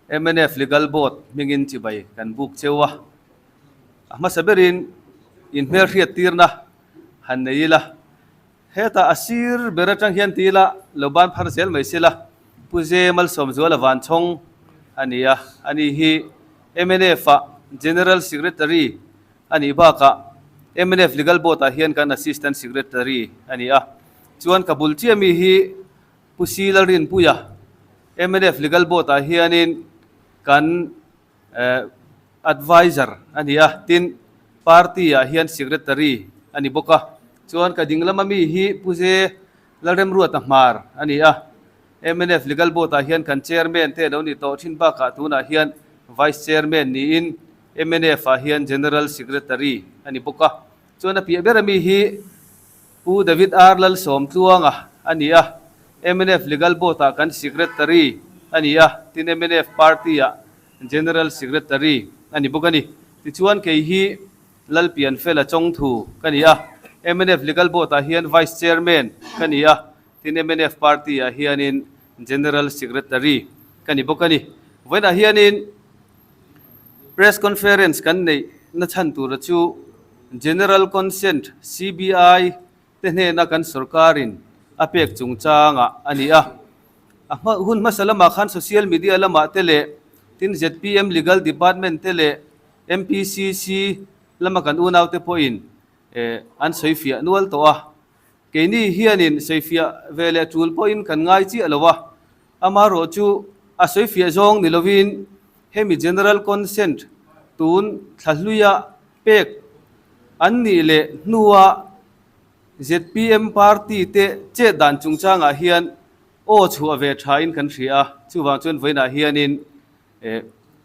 Mnf Legal Board hmingin chibai kan buk cheu a. A hmasa berin inhmelhriat tirna han nei ila. Hetah a sir ber atang hian ti ila lo ban phar zel mai sela Pu Ze Malsawmzuala Vanchhawng a ni a. Ani hi mnf ah General Secretary a nih bakah mnf Legal Board ah hian kan Assistant Secretary a ni a. Chuan ka bul chiah mi hi Pu Si Lalrinpuia mnf Legal Board ah hianin kan Adviser a ni a, tin party ah hian Secretary a ni bawk a. Chuan ka ding lama mi hi Pu Ze Lalremruata Hmar a ni a, mnf Legal Board ah hian kan Chairman te lo ni tawh thin bakah tunah hian Vice Chairman niin mnf ah hian General Secretary a ni bawk a. Chuan a piah ber ami hi Pu David R. Lalsawmtluanga a ni a, mnf Legal Board ah kan Secretary a ni a, tin mnf Party ah General Secretary a ni bawk a ni. Tichuan kei hi Lalpianfela Chawngthu ka ni a, mnf Legal Board ah hian Vice Chairman ka ni a, tin mnf Party ah hianin General Secretary ka ni bawk a ni. Vawiinah hianin Press Conference kan neih na chhan tura chu General Consent, CBI, te hnena kan sorkarin a pek chungchangah a ni a. A hma hun hmasa lamah khan social media lamah te leh tin zpm Legal Department te leh MPCC lama kan unaute pawhin an sawifiah nual tawh a. Keini hianin sawifiah ve leh tul pawhin kan ngai chiah lo a, amaherawh chu a sawifiah zawng ni lovin hemi General Consent tun thla hluia pek an nih leh hnua zpm party te chet dan chungchangah hian aw chhuah ve thain kan hria a, chuvang chuan vawiinah hianin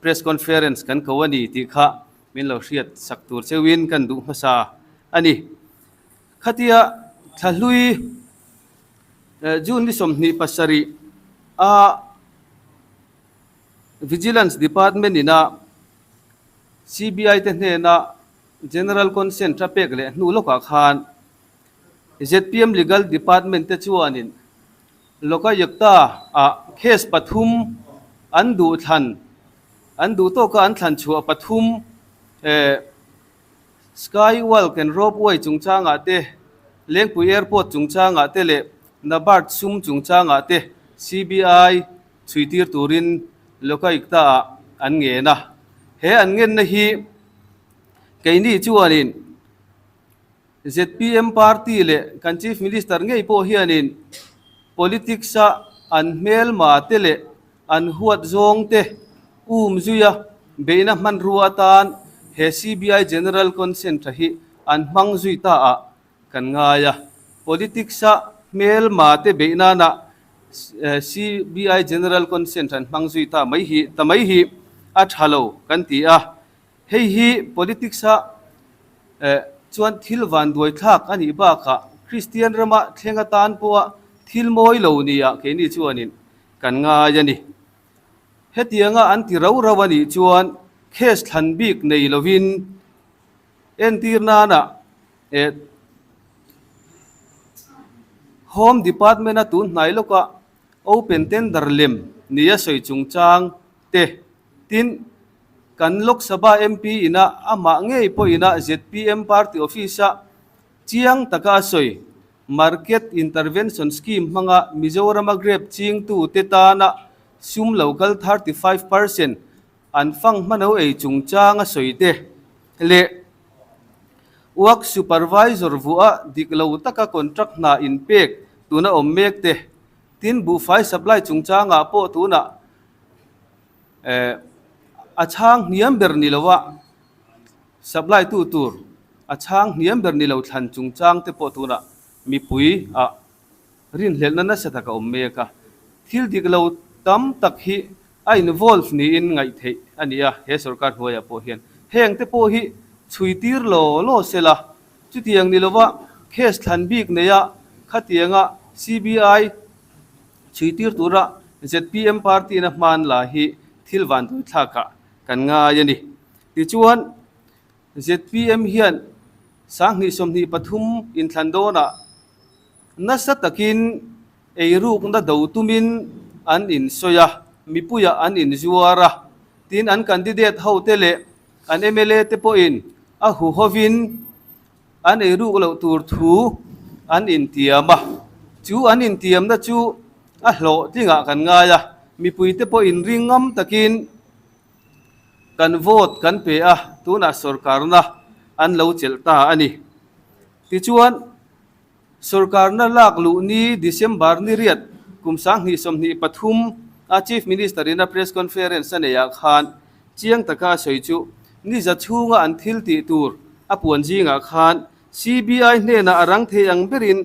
Press Conference kan ko a ni tih kha min lo hriat sak tur cheuhin kan duh hmasa a ni. Khatia thla hlui June ni 27 a Vigilance Department ina CBI te hnena General Consent a pek leh hnu lawkah khan zpm Legal Department te chuanin Lokayukta ah case pathum an duh thlan an duh tawka an thlan chhuah pathum Sky Walk and Ropeway chungchangah te, Lengpui Airport chungchangah te leh NABARD sum chungchangah te CBI chhuitir turin Lokayukta-ah an ngen a. He an ngenna hi keini chuanin zpm party leh kan Chief Minister ngei pawh hianin politics-a an hmelma te leh An huat zawng te um zui a, beihna hmanrua atan he CBI General Consent tha hi an hmang zui ta ah kan ngai a. Politics a hmelma te beih nana CBI General Consent an hmang zui ta mai hi ta mai hi a tha lo kan ti a. Hei hi politics a chuan thil vanduai thlak a nih bakah Kristian rama thleng atan pawha thil mawi lo nia keini chuanin Kan ngai a ni. Hetianga an ti rau rau a nih chuan case thlan bik nei lovin entir nana eh Home Department a tun hnai lawka open tender lem nia sawi chungchang te tin kan Lok Sabha MP ina amah ngei pawhina zpm party office a Chiang taka a sawi, Market Intervention Scheme hmanga Mizorama grape chingtute tana sum lo kal 35% an fang hmano ei chungchang a sawi te leh Work Supervisor vuah dik lo taka contract hna inpek tuna awm mek te, tin buhfai supply chungchangah pawh tunah a chhang hniam ber ni loa Supply tu tur a chhang hniam ber ni lo thlan chungchang te pawh tunah mipui ah rinhlelhna nasa tak a awm mek a. Thil dik lo tam tak hi a involve niin ngaih theih a ni a, he sorkar hnuaiah pawh hian heng te pawh hi chhui tir law law sela, chutiang ni lova case thlan bik neia khatianga CBI chhui tir tura zpm party in a hman la hi thil vanduai thlakah kan ngai a ni. Tichuan, zpm hian 2023 inthlan dawnah nasa takin eirukna do tumin an insawi a. mipuiah an inzuar a, tin an candidate hote leh an mla te pawhin a huhovin an eiruk loh tur thu an intiam a, chu an intiamna chu a hlawhtlingah kan ngai a, mipuite pawhin ringngam takin kan vote kan pe a, tunah sorkarna an lo chelh ta a ni. Tichuan. Sorkarna lak luh ni December ni riat kum 2023 a Chief Minister in a press conference a neih ah khan chiang taka a sawi chu niza chhunga an thil tih tur a puan zingah khan CBI hnenah a rang thei ang berin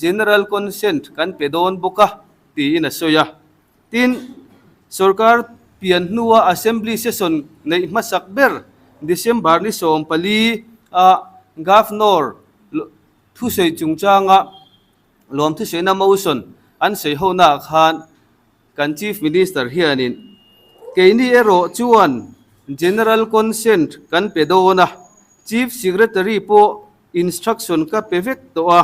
General Consent kan pe dawn bawk a tiin a sawi a. Tin, sorkar pian hnua Assembly session neih hmasak ber December ni 14 a Governor Thusawi chungchanga lawmthusawiina motion an sawi honaah khan kan Chief Minister hianin keini erawh chuan General Consent kan pe dawn a, Chief Secretary pawh instruction ka pe vek tawh a,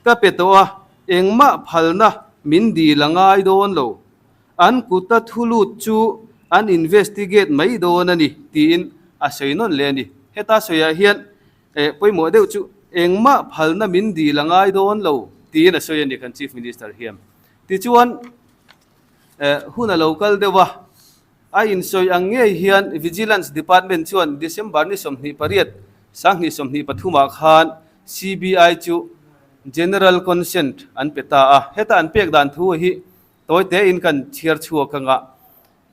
ka pe tawh a, engmah phalna min dil a ngai dawn lo. An kuta thu lut chu an investigate mai dawn a ni tiin a sawi nawn leh a ni. Heta sawiah hian Eh, pawimawh deuh chu engmah phalna min dil a ngai dawn lo tiin a sawi a ni kan Chief Minister hian. Tichuan, eh, hun a lo kal deuh a, a insawi ang ngei hian Vigilance Department chuan December ni 28, 2023 ah khan CBI chu General Consent an pe ta a. Heta an pek dan thu hi tawi tein kan chhiar chhuak ang a.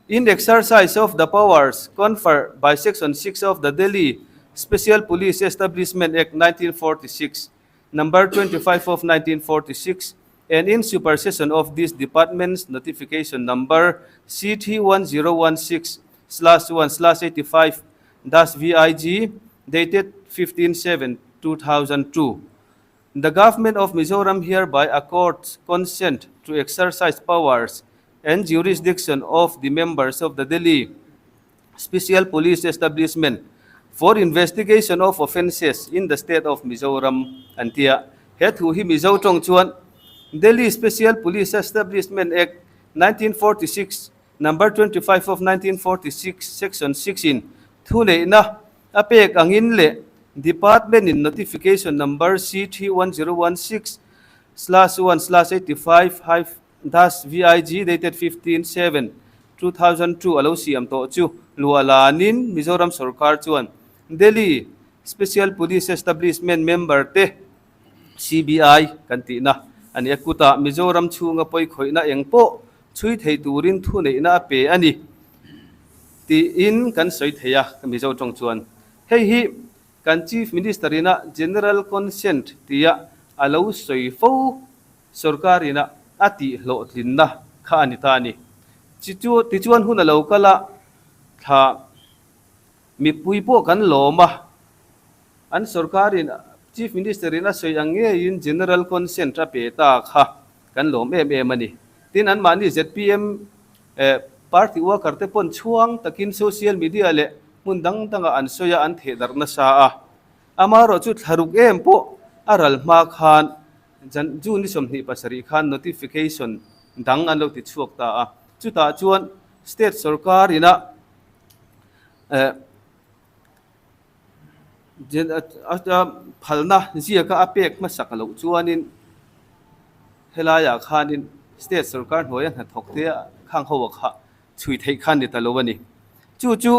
In exercise of the powers conferred by Section 6 of the Delhi Special Police Establishment Act 1946, Number 25 of 1946, and in supersession of this department's notification number CT 1016/1/85 dash VIG dated 15/7/2002, the Government of Mizoram hereby accords consent to exercise powers and jurisdiction of the members of the Delhi Special Police Establishment for investigation of offences in the state of Mizoram an ti a. He thu hi Mizo tawng chuan Delhi Special Police Establishment Act 1946 Number 25 of 1946 Section 6 in thuneihna a pek angin leh Department in Notification Number CT 1016/1/85 hyphen dash VIG dated 15 7 2002 a lo siam tawh chu luahlanin Mizoram sorkar chuan Delhi Special Police Establishment member te CBI kan tihna a ni a, kutah Mizoram chhunga pawikhawihna eng pawh chhui thei turin thuneihna a pe a ni tiin kan sawi thei a, Mizo tawng chuan hei hi kan Chief Minister ina General Consent tia a lo sawi fo sorkar ina a tih hlawhtlinna kha a ni ta a ni. Tichuan hun a lo kal a, thla mipui pawh kan lawm a, an sorkarin Chief Minister in a sawi ang ngeiin General Consent a pe ta kha kan lawm em em a ni. Tin, anmahni zpm party worker te pawn chhuang takin social media leh hmun dang dangah an sawi a, an thehdarh nasa a. Amaherawh chu thlaruk em pawh a ral hma khan June ni 27 khan notification dang an lo ti chhuak ta a. Chutah chuan state sorkar ina phalna ziaka a pek hmasak loh chuanin helaiah khanin state sorkar hnuaia hnathawk te khang ho ah kha chhui theih khan ni ta lo a ni. Chu chu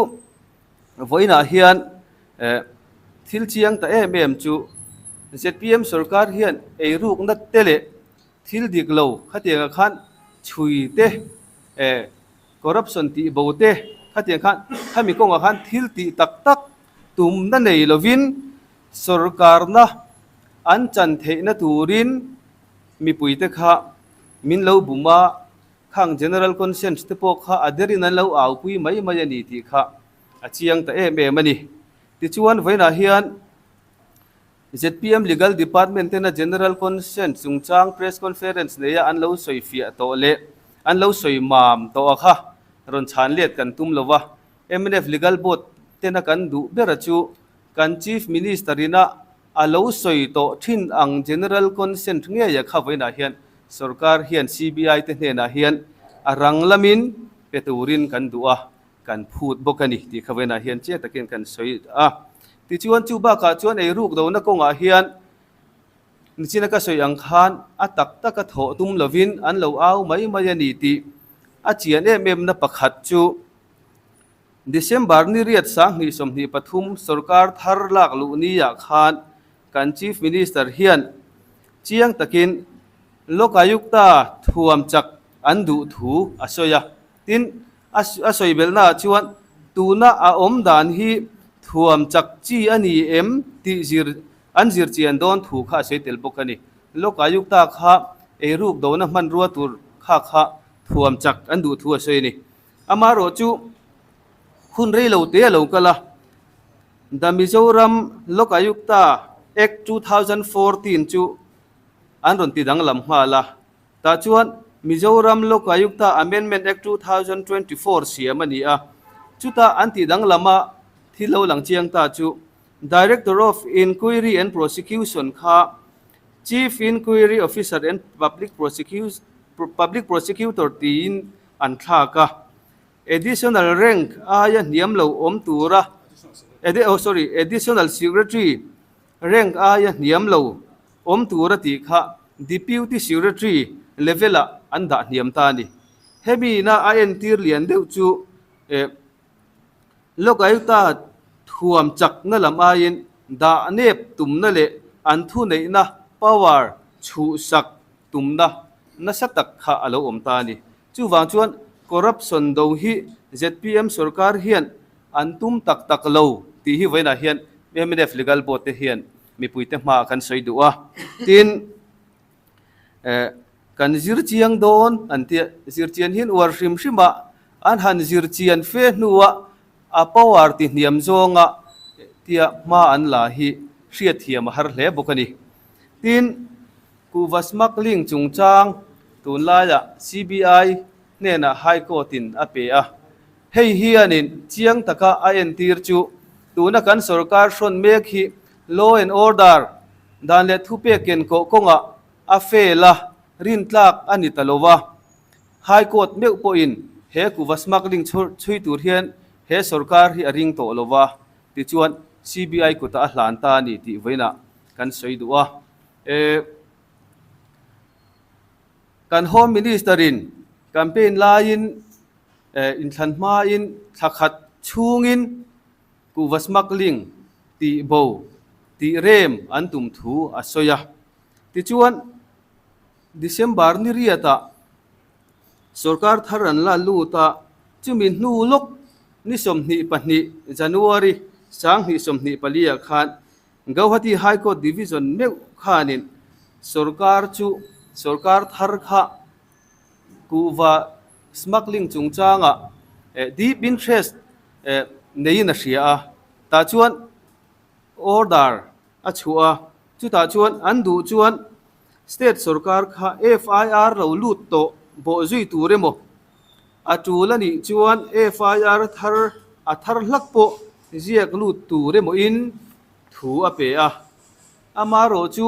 vawiinah hian thil chiang ta em em chu zpm sorkar hian eirukna te leh thil dik lo khatiangah khan chhui te Corruption tih bo te khatiang khan khami kawngah khan thil tih tak tak tumna nei lovin sorkarna an chan theihna turin mipuite kha min lo bum a, khang General Consent te pawh kha a derin an lo aupui mai mai a ni tih kha a chiang ta em em a ni. Tichuan vawiinah hian Zpm Legal Department tena General Consent chungchang Press Conference neia an lo sawi fiah tawh leh an lo sawi mam tawh a kha rawn chhan let kan tum lo va. Mnf Legal Board tena kan duh bera chu kan Chief Minister ina a lo sawi tawh thin ang General Consent ngeia kha vawiinah hian Sorkar hian CBI te hnenah hian a rang lamin. pe turin kan duh a, kan phut bawk a ni tih kha vawiinah hian chiang takin kan sawi a. Tichuan chu bakah chuan eiruk dona kawngah hian nichina ka sawi ang khan a tak taka thawh tum lovin an lo au mai mai a ni tih a chian em em na pakhat chu December ni riat 2023 sorkar thar lak luh niah khan kan Chief Minister hian chiang takin Lokayukta thuam chak an duh thu a sawi a. Tin, a a sawi belhnaah chuan tuna a awm dan hi thuam chak chi a ni em tih zir an zir chian dawn thu kha a sawi tel bawk a ni. Lokayukta kha eiruk dona hmanrua tur kha kha thuam chak an duh thu a sawi a ni. Amaherawh chu hun rei lo te a lo kal a, The Mizoram Lokayukta Act 2014 chu an rawn ti danglam nghal a. Tah chuan Mizoram Lokayukta Amendment Act 2024 siam a ni a, chuta an tih danglama thil lo lang chiang ta chu Director of Inquiry and Prosecution kha Chief Inquiry Officer and Public Public Prosecutor tiin an thlak a, Additional Rank aia hniam lo awm tura oh sorry Additional Secretary Rank aia hniam lo awm tur a tih kha Deputy Secretary level-ah an dah hniam ta a ni. Hemi-na a entir lian deuh chu eh Lokayukta thuam chakna lam aiin dah nep tumna leh an thuneihna, power, chhuhsak tumna nasa tak kha a lo awm ta a ni. Chuvang chuan corruption do hi zpm sorkar hian an tum tak tak lo tih hi vawiinah hian mnf Legal Board te hian mipuite hmaah kan sawi duh a. Tin, eh kan zir chiang dawn an tia, zir chian hian uar hrim hrim a, an han zir chian fe hnuah a power ti hniam zawnga tia hma an la hi hriatthiam a har hle bawk a ni. Tin, Kuhva smuggling chungchang tunlaiah CBI hnenah High Court-in a pe a. Hei hianin chiang taka a entir chu tuna kan sorkar hrawn mek hi law and order dan leh thupek ken kawh kawngah a fail a, rintlak a ni ta lo va. High Court meuh pawhin he kuhva smuggling chhui tur hian he sorkar hi a ring tawh lo va, tichuan CBI kutah a hlan ta a ni tih vawiinah kan sawi duh a. Eh, kan Home Minister in campaign laiin eh, inthlan hmain thla khat chhungin kuhva smuggling tih bo tih rem an tum thu a sawi a. Tichuan, December ni riatah sorkar thar an la lut a, chumi hnu lawk ni 22 January 2024 ah khan Gauhati High Court Division meuh khanin sorkar chu sorkar thar kha kuhva smuggling chungchangah deep interest neiin a hria a, tah chuan order a chhuah a, chutah chuan an duh chuan state sorkar kha FIR lo lut tawh bawh zui tur emaw a tul a nih chuan FIR thar a thar hlak pawh ziak lut tur emawin thu a pe a. Amaherawh chu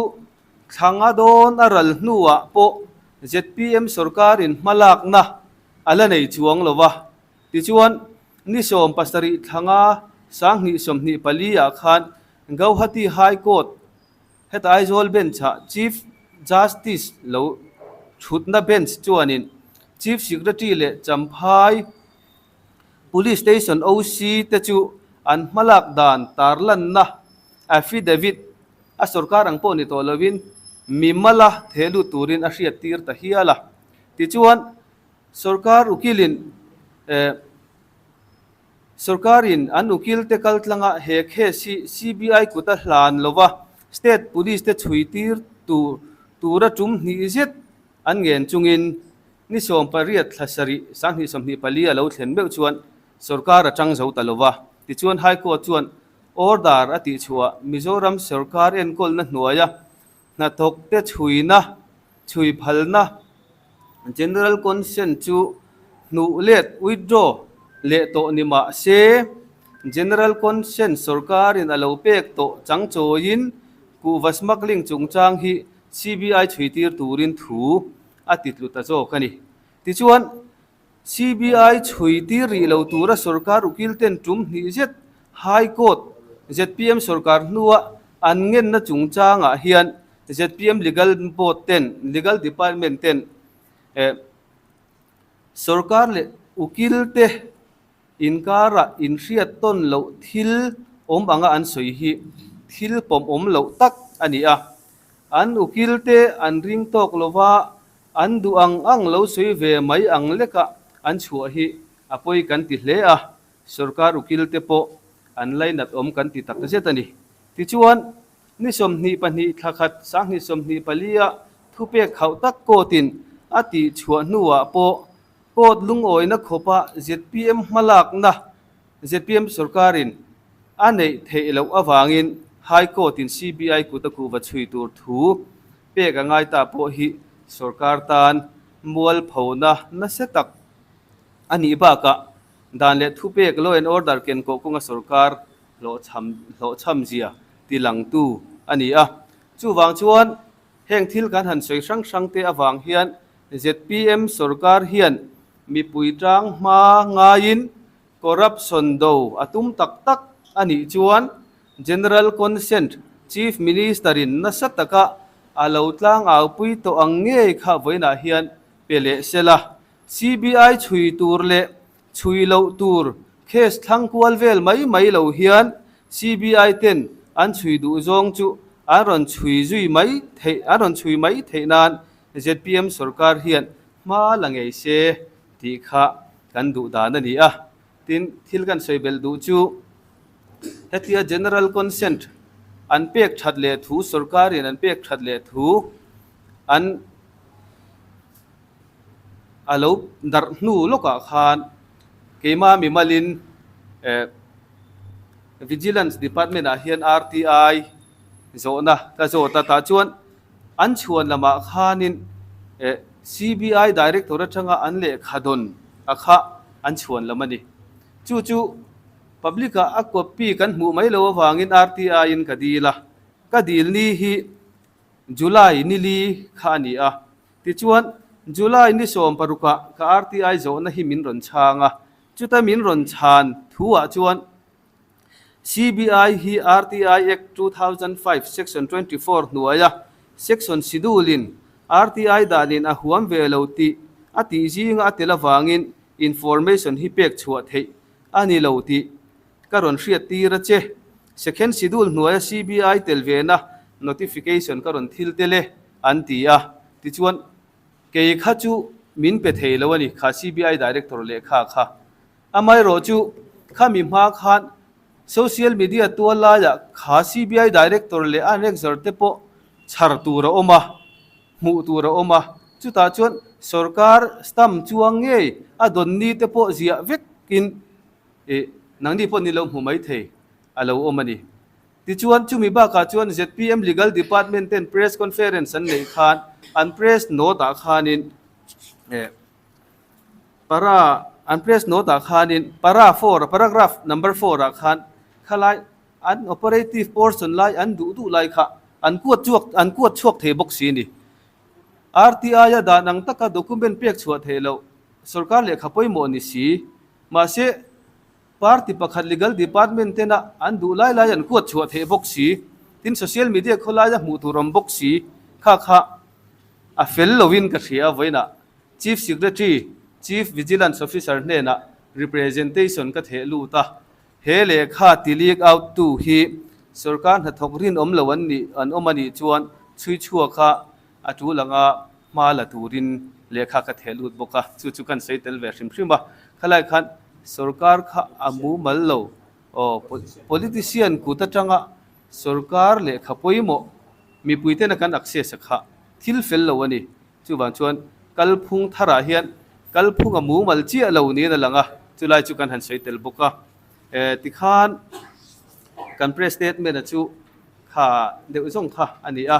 thlanga dawn a ral hnuah pawh zpm sorkarin hmalakna a la nei chuang lo va. Tichuan, ni 17 thlanga 2024 ah khan Gauhati High Court Heta Aizawl Bench-ah Chief Justice lo thutna bench chuanin Chief Secretary leh Champhai Police Station OC te chu an hmalak dan tarlanna affidavit a sorkar ang pawh ni tawh lovin mimala theh lut turin a hriattir ta hial a. Tichuan, sorkar ukilin eh Sorkarin an ukilte kaltlanga he case hi CBI kut a hlan lova state police te chhuitir tur tura tum hnih zet an ngen chungin ni 18 thla sarih 2024 a lo thlen meuh chuan sorkar a tang zo ta lova. Tichuan High Court chuan order a tihchhuah Mizoram sorkar enkawlna hnuaia hnathawkte chhuina Chhui phalna General Consent chu hnuh let, withdraw, leh tawh ni mah se, General Consent sorkarin a lo pek tawh chang chawiin kuhva smuggling chungchang hi CBI chhuitir turin thu a titlu ta zawk a ni. Tichuan. CBI chhui tir rih lo tura sorkar ukil ten tum hnih zet High Court zpm sorkar hnua an ngenna chungchangah hian zpm Legal Board ten, Legal Department ten sorkar leh ukil te Inkarah inhriat tawn loh thil awm anga an sawi hi thil pawmawm loh tak a ni a. An ukilte an ring tawk lova an duh ang ang lo sawi ve mai ang lekah an chhuah hi a pawi kan ti hle a, sorkar ukilte pawh an lainat awm kan ti tak zet a ni. Tichuan, ni 22 thla khat 2024 a thupek khauh tak court-in a tih chhuah hnuah pawh Court lungawina khawpa zpm hmalakna zpm sorkarin a neih theih loh avangin High Court-in CBI kut a kuhva chhui tur thu pek a ngai ta pawh hi sorkar tan mualphona nasa tak a nih bakah dan leh thupek law and order kenkawh kawnga sorkar hlawhchhamzia tilangtu a ni a. Chuvang chuan Heng thil kan han sawi hrang hrang te avang hian zpm sorkar hian mipui tang hma ngaiin corruption do a tum tak tak a nih chuan General Consent Chief Minister in nasa taka a lo tlang aupui tawh ang ngei kha vawiinah hian pe leh sela. CBI chhui tur leh Chhui loh tur case thlang kual vel mai mai lo hian CBI ten an chhui duh zawng chu an rawn chhui zui mai theih an rawn chhui mai theih nan zpm sorkar hian hma la ngei se tih kha kan duh dan a ni a. Tin, thil kan sawi belh duh chu hetia General Consent an pek that leh thu sorkarin an pek that leh thu an A lo darh hnu lawkah khan keimah mimalin eh Vigilance Department ah hian RTI zawhna ka zawt a, tah chuan an chhuan lamah khanin eh CBI Director atanga an lehkha dawn a kha an chhuan lam a ni. Chu chu public ah a copy kan hmuh mai lo avangin RTI in ka dil a, ka dil ni hi July nili kha a ni a. Tichuan, July ni 16 ah ka RTI zawhna hi min rawn chhang a, chuta min rawn chhan thuah chuan CBI hi RTI Act 2005 Section 24 hnuaia Section Schedule-in RTI danin a huam ve lo tih a tih zinga a tel avangin information hi pek chhuah theih a ni lo tih ka rawn hriat tir a che. Second Schedule hnuaia CBI tel vena notification ka rawn thil tel e. An ti a, tichuan kei kha chu min pe thei lo a ni, kha CBI Director lehkha kha. Amaherawh chu khami hma khan social media tual laiah kha CBI Director leh a annexure te pawh chhar tur a awm a, hmuh tur a awm a, chutah chuan sorkar stamp chuang ngei a dawn ni te pawh ziah vekin ih nangni pawh ni lo hmu maithei a lo awm a ni. Tichuan, chumi bakah chuan zpm Legal Department ten Press Conference an neih khan an press note ah khanin eh para an press note ah khanin para four paragraph number four ah khan khalai an operative portion lai an duh duh lai kha an kuat chhuak an kuat chhuak thei bawk si a ni. RTI a dan ang taka document pek chhuah theih loh sorkar lehkha pawimawh ni si. Mahse, Party pakhat legal department tena an duh lai lai an kuat chhuah theih bawk si, tin social media khawlaia hmuh tur awm bawk si kha kha a fel loin ka hria a, vawiinah Chief Secretary, Chief Vigilance Officer hnenah representation ka theh lut a, he lehkha ti leak out tu hi sorkar hnathawk rinawm lo an nih an awm a nih chuan chhui chhuak a A tul anga hma la turin lehkha ka theh lut bawk a, chu chu kan sawi tel ve hrim hrim a. Khalai khan sorkar kha a mumal lo, aw politician kut atanga sorkar lehkha pawimawh mipui tena kan access a kha thil fel lo a ni. Chuvang chuan kalphung tharah hian kalphung a mumal chiah lo niin a lang a, chulai chu kan han sawi tel bawk a. Tikhan kan press statement-a chu kha deuh zawng kha a ni a.